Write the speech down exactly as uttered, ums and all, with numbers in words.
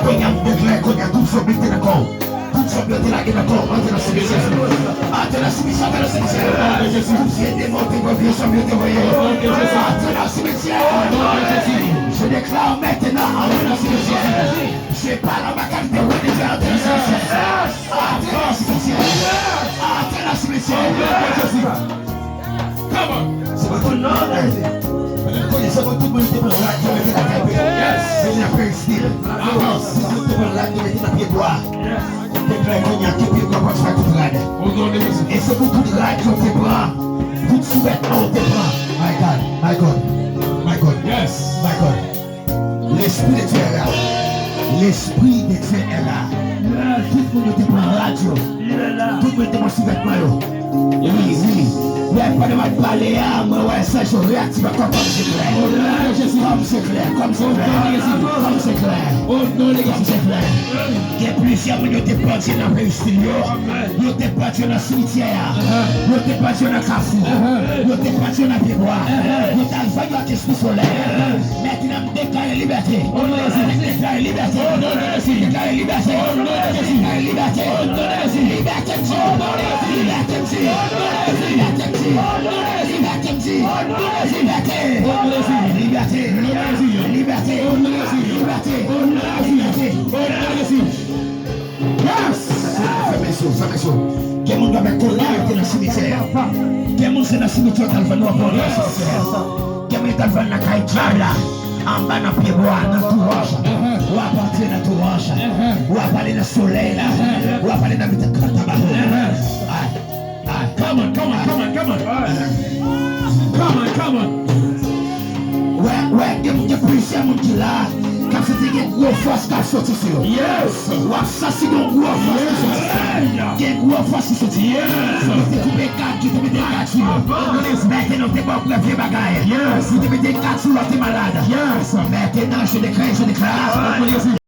Kounye a, m deklare kounye a, tout zòm mete nan kò w. Tout zòm yo te lage nan kò w, antre nan simityè. Antre nan simityè, antre nan simityè. Tout vye demon te pran, vye zòm yo te voye. Antre nan simityè. Je déclare maintenant, antre nan simityè. Je parle à ma qualité, antre nan simityè. Antre nan simityè. Antre nan simityè. Come on. Se pou tout moun. Hey. Kounye a, se pou tout moun te pran rad yo mete nan kay peyi. Yes. Vini nan peyi stil. Avans. Se pou tout te pran rad yo mete nan pye bwa. Yes. Deklare kounye a, tout pye bwa pral fè tout rad. O non de Jezi. E se pou tout rad yo te pran, tout souvètman yo te pran. My God, my God, my God. Yes. My God. L'esprit de Dieu est là. L'esprit de Dieu est là. Tout moun yo te pran rad yo. Tout moun yo te pran souvètman yo. Wi, wi. Lè pandan m ap pale a, mwen wè sa yo reaktive ankò kòm se klè. Kòm se klè, kòm se klè. Kòm se klè. Kòm se klè. Gen plizyè moun yo te pèdi nan peyi stil yo. Yo te pèdi nan simityè a. Yo te pèdi nan kafou. Yo te pèdi nan pyebwa. Yo t al vann yo ak espri solèy. Mentnan, m deklare libète. M deklare libète. M deklare libète. M deklare libète. Libète m di. Libète m di. Libète m di. Libète m di. Libète. Libète. Libète. Libète. Libète. Yes! Fèmen sou, fèmen sou. Gen moun k ap kolè te nan simityè. Gen moun se nan simityè yo t al vann yo anba yon sòsyè. Gen moun yo t al vann nan kay dyab la. Anba nan pyebwa, nan tou wòch. W ap antre nan tou wòch. W ap ale nan solèy la. W ap ale nan mitan kanta ba yo. Ay. Ah, come on, come on, come on, come on. Come on, come on. Wè, wè, gen, gen plizyè moun ki la, k ap santi gen gwo fòs k ap soti sou yo. Yes. W ap santi gen gwo fòs ki soti sou yo. Yeah. Gen gwo fòs ki soti. Yes. Yo te koupe gad, yo te mete gad sou yo. Mentnan, yo te ba w prèv vye bagay. Yes. Yo te mete gad sou lòt te malad. Yes. Mentnan, je déclare, je déclare.